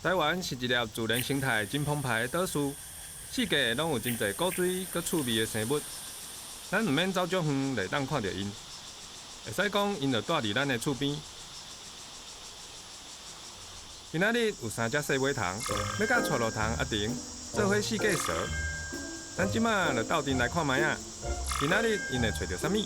台灣是一粒自然生態真澎湃的島嶼，四界攏有真濟古錐閣趣味的生物。咱毋免走足遠，就會當看著𪜶。會使講，𪜶就蹛佇咱的厝邊。今仔日有三隻細尾蟲，欲佮帶路蟲阿婷做伙四界踅。咱這馬就鬥陣來看覓仔。今仔日𪜶會揣著啥物？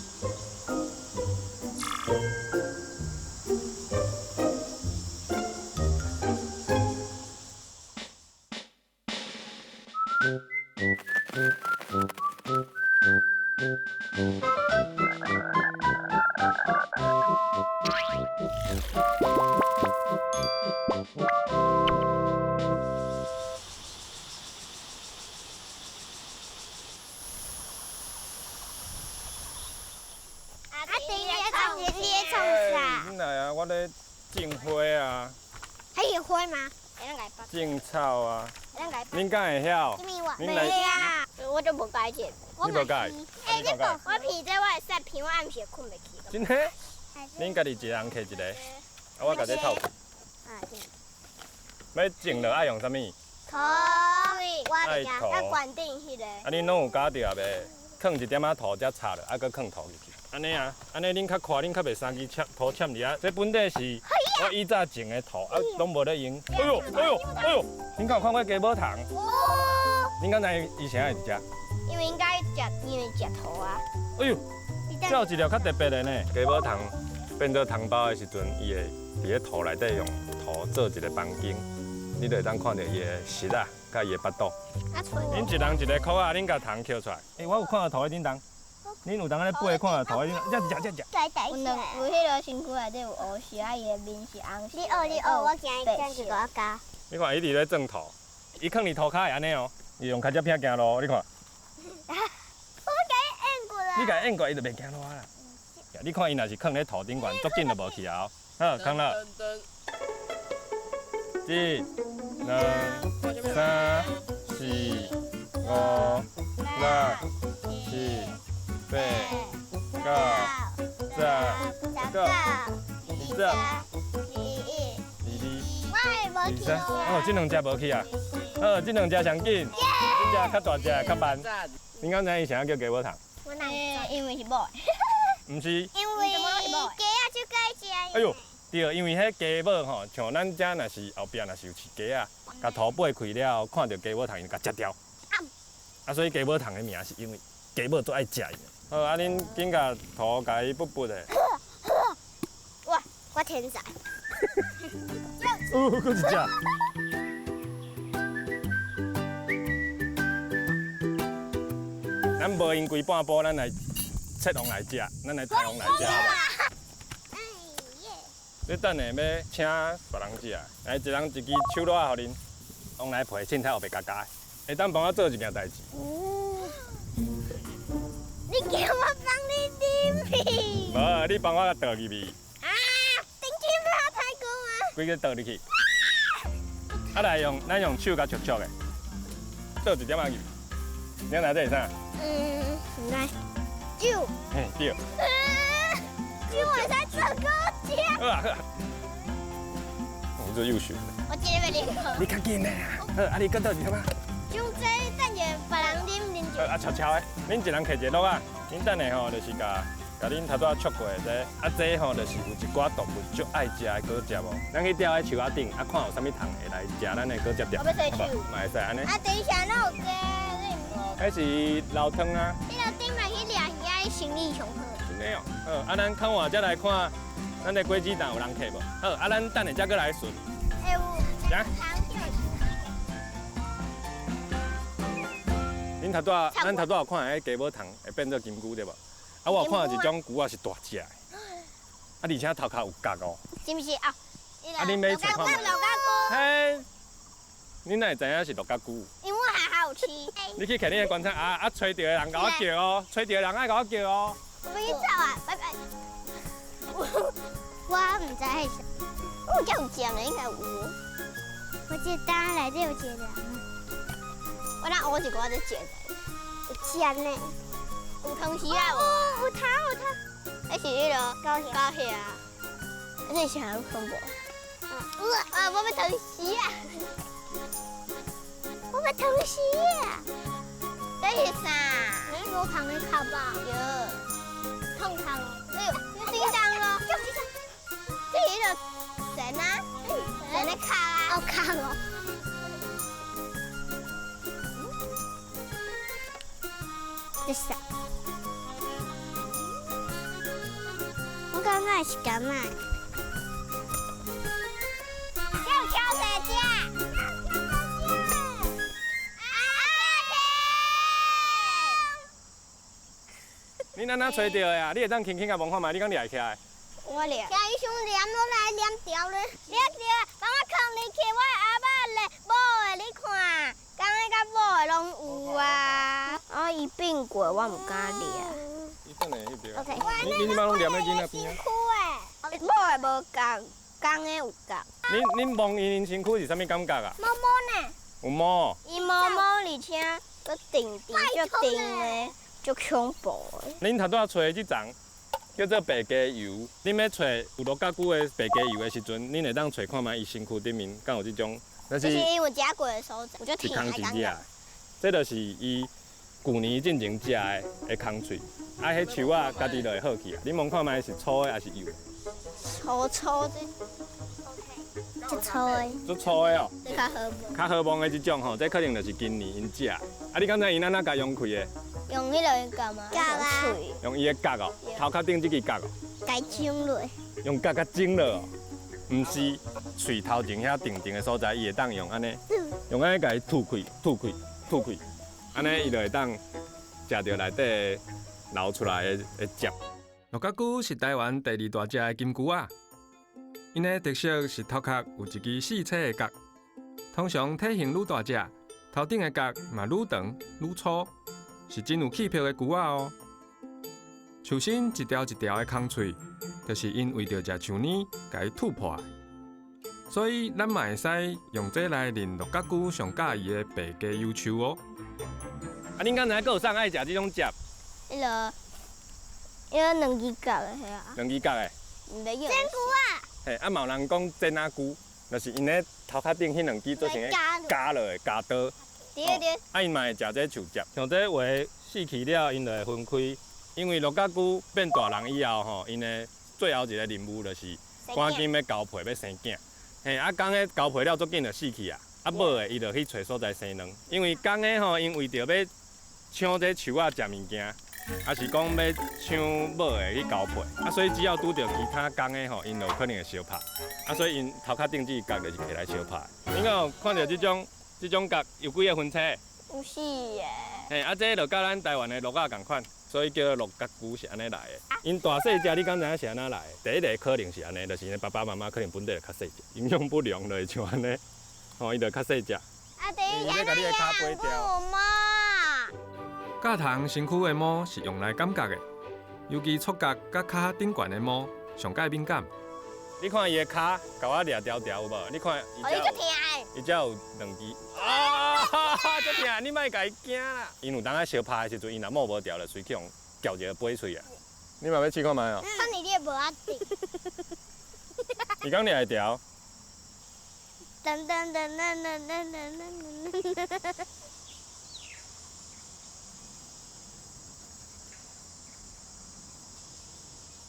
阿丁，你咧創你咧創啥？你來啊！我咧種花啊。還有花嗎？種草啊。恁敢會曉？恁來。我就無改這。你無改？欸，你無我鼻這我會使鼻，我暗時會睏袂去。真的？恁家己一人摕一个，啊，我共你透。欲種著愛用啥物？土。我袂驚，我關頂彼个。啊，恁攏有加著啊袂？囥一點仔土才插落，啊，閣囥土入去。按呢啊，按呢恁較快，恁較袂三支攕土攕佇遐。這本底是我以早種的土，啊，攏無咧用。哎喲，哎喲，哎喲！恁敢有看過雞母蟲？恁敢知伊啥會佇遮？因為應該食，因為食土啊。哎喲，這有一粒較特別的呢。雞母蟲變做蟲包的時陣，伊會佇咧土內底用土做一個房間，你就會當看著伊的舌仔，佮伊的腹肚。恁一人一个箍仔，恁共蟲抾出來。欸，我有看著土佇頂頭。恁有當按呢飞看著土佇頂，遮遮遮遮。有兩有彼个身軀內底有烏色，啊，伊的面是紅色。你學你學，我驚伊這樣一個加。你看伊佇咧鑽土，伊囥佇塗跤會按呢哦，伊用跤跡片行路，你看。我共伊按過來。你共伊按過來，伊就袂行路啊啦。你看伊若是囥咧土頂懸，足緊就無去啊。好，囥了。一、兩、三、四、五、六、七、八、九、十、九、二十、二二、二三。哦，這兩隻無去啊。好，這兩隻上緊，這隻較大隻，較慢。你敢知伊啥叫雞母蟲？因為是母的。毋是。因為雞仔就該食。哎喲，對，因為彼雞母吼，像咱遮若是後壁若是有飼雞仔，共土掰開了後，看著雞母蟲，伊就共食掉。啊，所以雞母蟲的名是因為雞母足愛食伊。好，啊，恁緊共土共伊撥撥的。哇，我天才。哦，閣一隻。咱無閒規半晡，咱來切予來食，咱來刣予來食。你等下欲請別人食，來一人一支手箩仔予恁，往來皮凊彩予白加加，會當幫我做一件代誌。你叫我幫你啉去？無，你幫我倒入去。啊！頂去不要太久嗎？規个倒入去。啊，來用，咱用手共戳戳的，倒一點仔入去。你知這是啥？嗯，毋知。酒。嘿，對。酒會使做果汁。好啊好啊。你做優秀。我這個欲啉。你較緊的啊。好，啊你閣倒一點仔。像這等下別人啉啉就。啊，悄悄的，恁一人摕一个箩仔，恁等下吼就是共共恁頭拄仔戳過的這，啊這吼就是有一寡動物足愛食的果汁哦。咱去釣佇樹仔頂，啊看有啥物蟲會來食咱的果汁條。我欲洗手。嘛會使按呢。啊，等一下，哪有雞？彼是流湯啊！彼個頂擺去掠魚仔，生理上好。真的哦，好，啊，咱看完才來看，咱的果子籃有人摕無？好，啊，咱等下才閣來巡。會有。啥？恁頭拄仔，咱頭拄仔有看彼雞母蟲會變做金龜對無？啊，我有看到一種龜仔是大隻的，啊，而且頭殼有角哦。是毋是啊？啊，恁欲揣看覓？鹿角龜。嘿，恁哪會知影是鹿角龜？因為我學校有飼。你去摕恁的觀察啊啊！揣著的人共我叫哦，揣著的人愛共我叫哦。我欲去走啊，拜拜。我毋知彼是啥，我遮有尖的，應該有。我這單內底有一個人。我那烏一寡咧剪，有尖的，有湯匙啊無？有湯有湯。彼是彼个高血壓，這是啥恐怖？啊！我欲烫死啊！我欲烫死啊！這是啥？你無糖的卡吧？有，痛糖。哎呦，叮當咯！這是個神啊，神的卡啊，哦卡咯。這是啥？我感覺是柑仔。你哪哪揣著的啊？你會當輕輕共摸看覓？你敢掠會起來？我掠。伊想黏落來，黏掉咧，掠著，幫我囥入去，我阿爸咧，母的你看，公的佮母的攏有啊。啊，伊變過，我毋敢掠。伊等下翕著。你這擺攏黏佇囡仔邊啊？母的無共，公的有共。恁摸伊𪜶身軀是啥物感覺啊？毛毛呢？有毛。伊毛毛，而且閣甜甜，足甜的。足恐怖的！恁頭拄仔揣的這層叫做白雞油。恁欲揣有鹿角龜的白雞油的時陣，恁會當揣看覓伊身軀頂面敢有這種？那是因為食過的所在，有足甜的感覺。這就是伊舊年進前食的空喙，啊，彼樹仔家己就會好去啊。你摸看覓是粗的還是幼的？粗粗的，足粗的。足粗的哦。這較好摸。較好摸的這種吼，這可能就是今年𪜶食的。啊，你敢知𪜶按怎共用開的？用彼個角嗎？角啊。用伊的角哦，頭殼頂這支角哦。共剪落。用角共剪落哦，毋是喙頭前遐長長的所在，伊會當用按呢，用按呢共伊吐開、吐開、吐開，按呢伊就會當食著內底流出來的汁。鹿角龜是台灣第二大隻的金龜仔，𪜶的特色是頭殼有一支四叉的角，通常體型愈大隻，頭頂的角嘛愈長愈粗。是真有氣魄的龜仔哦。樹身一條一條的空喙，就是𪜶為著食樹奶，共伊吐破的。所以咱嘛會使用這來認鹿角龜上佮意的白雞油樹哦。啊，恁敢知影閣有啥愛食這種汁？彼个，彼个兩支角的遐。兩支角的。煎龜仔。嘿，啊嘛有人講煎仔龜，就是𪜶咧頭殼頂彼兩支做成个夾落的夾刀。對對。啊，𪜶嘛會食這樹汁，像這話死去了，𪜶就會分開。因為鹿角龜變大人以後吼，𪜶的最後一個任務就是趕緊欲交配，欲生囝。嘿，啊，公的交配了足緊就死去啊，啊母的伊就去揣所在生卵。因為公的吼，𪜶為著欲搶這樹仔食物件，抑是講欲搶母的去交配，啊，所以只要拄著其他公的吼，𪜶就有可能會相拍。啊，所以𪜶頭殼頂這支角就是摕來相拍。恁敢有看著這種？這種角有幾个分叉？有四个。嘿，啊，這就佮咱台灣的鹿仔仝款，所以叫做鹿角龜是按呢來的。𪜶大細隻，你敢知影是按怎來的？第一个可能是按呢，就是𪜶爸爸媽媽可能本底就較細隻，營養不良就會像按呢，吼，伊就較細隻。啊，第一個養我媽。角蟲身軀的毛是用來感覺的，尤其觸角佮跤頂懸的毛上蓋敏感。你看伊的跤，共我掠條條有無？你看伊才有，伊才有兩支。啊，足疼！你莫共伊驚啦。𪜶有當仔相拍的時陣，𪜶若摸無著，就隨去予撬一個飛喙啊。你嘛欲試看覓哦？看你掠無啊？伊敢掠會著？噔噔噔噔噔噔噔噔。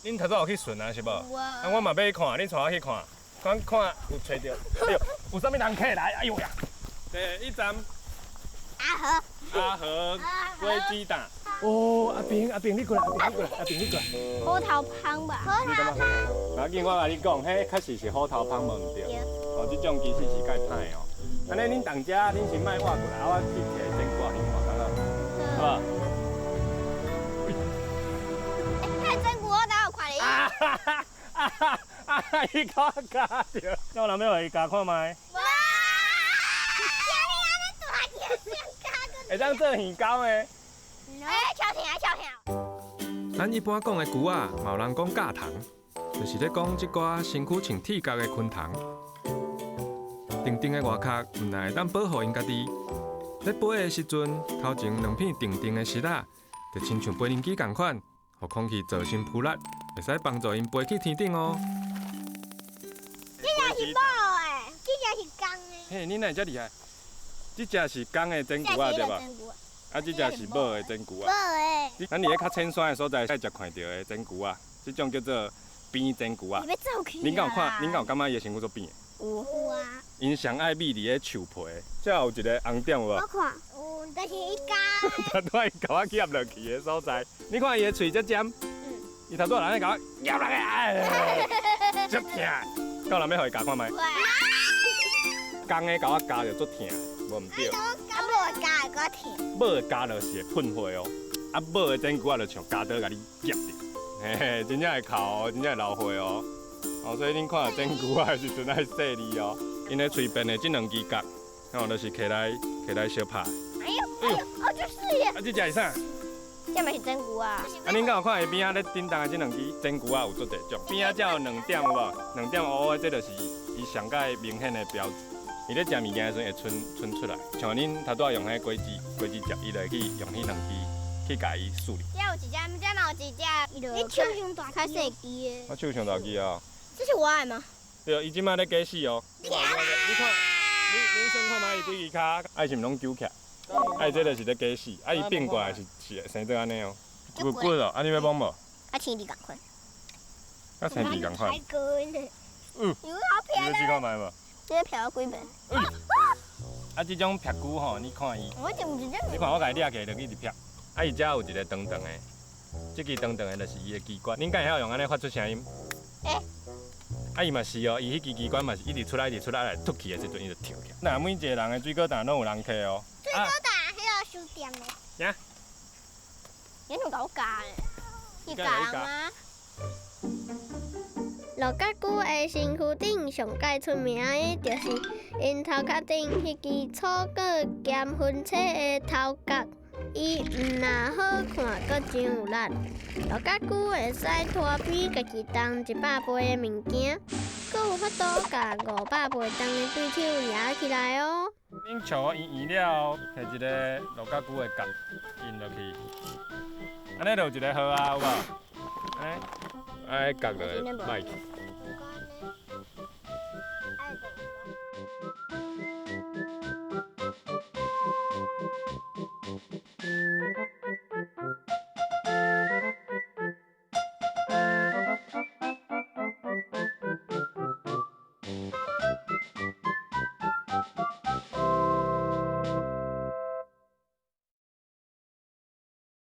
恁頭拄有去巡啊，是無？啊，我嘛欲去看，恁帶我去看，看看有揣著。哎喲，有啥物人客來？哎喲呀！第一站，阿和。阿和果子蛋。哦，阿平，阿平你過來，阿平你過來，阿平你過來。虎頭蜂吧。虎頭蜂。無要緊，我共你講，彼確實是虎頭蜂無毋對。哦，這種其實是蓋歹的哦。按呢，恁佇遮，恁先莫倚過來，啊，我去提煎粿去看看好。好無？啊哈哈啊哈啊哈！伊共我咬著，那有人欲予伊咬看覓？哇！像你按呢大隻想咬會當做耳狗的？欸，超疼，超疼！咱一般講的龜仔，嘛有人講甲蟲，就是咧講這寡身軀穿鐵甲的昆蟲。長長的外殼，毋但會當保護𪜶家己，咧飛的時陣，頭前兩片長長的翼仔，就親像飛行機仝款，予空氣造成浮力，會使幫助𪜶飛去天頂哦。這也是母的。嘿，你哪會遮厲害？這隻是公的真龜仔對吧？啊，這隻是母的真龜仔。母的。咱佇咧較淺山的所在，才看著的真龜仔，這種叫做扁真龜仔。伊欲走去。恁敢有看？恁敢有感覺伊的身軀足扁的？有。有啊。𪜶上愛覕佇咧樹皮，這有一個紅點有無？我看有，但是伊咬。頭拄仔伊共我夾落去的所在，你看伊的喙遮尖。伊頭拄仔按呢共我夾落去，哎，足疼。敢有人欲予伊咬看覓？公的共我咬就足疼，無毋對。啊，母的咬會閣疼。母的咬落是會噴血哦，啊，母的真龜仔就像鉸刀共你夾著，嘿嘿，真正會哭哦，真正會流血哦。哦，所以恁看著真龜仔的時陣愛細膩哦。𪜶的喙變的這兩支角，吼，就是揢來揢來相拍。哎呦，哎呦，哦，就是耶。啊，這隻是啥？這嘛是真龜仔。啊，恁敢有看伊邊仔咧叮當的這兩支真龜仔有足濟種，邊仔才有兩點有無？兩點烏烏的，這就是伊上蓋明顯的標誌。伊咧食物件的時陣會伸伸出來，像恁頭拄仔用彼果子果子汁，伊就會去用彼兩支去共伊處理。這有一隻，這嘛有一隻。你手傷大，較細支的。我手傷大支啊。這是我的嗎？對，伊這擺咧假死哦。你看，你你算看覓伊幾支跤，啊伊是毋攏揪起來？啊伊這就是咧假死，啊伊變過來是是生做按呢哦。有骨哦，啊你欲摸無？啊，青字仝款。啊，青字仝款。嗯。你欲試看覓無？這個撇咗幾遍。啊，這種撇龜吼，你看伊，你看我共伊掠起來，就一直撇。啊，伊遮有一個長長的，這支長長的就是伊的機關。恁敢會曉用按呢發出聲音？會。啊，伊嘛是哦，伊彼支機關嘛是一直出來，一直出來，來突起的時陣，伊就跳起來。若每一個人的水果擔攏有人提哦。水果擔彼個書店的。啥？你怎共我咬咧？你咬人嗎？鹿角龜的身軀頂上蓋出名的，就是𪜶頭殼頂彼支粗獷兼分叉的頭角。伊毋但好看，閣真有力。鹿角龜會使拖比家己重100倍的物件，閣有法度共500倍重的對手掠起來哦。恁笑圓圓了後，摕一个鹿角龜的角印落去，按呢就有一个號啊，有無？按呢，按呢角就會歹去。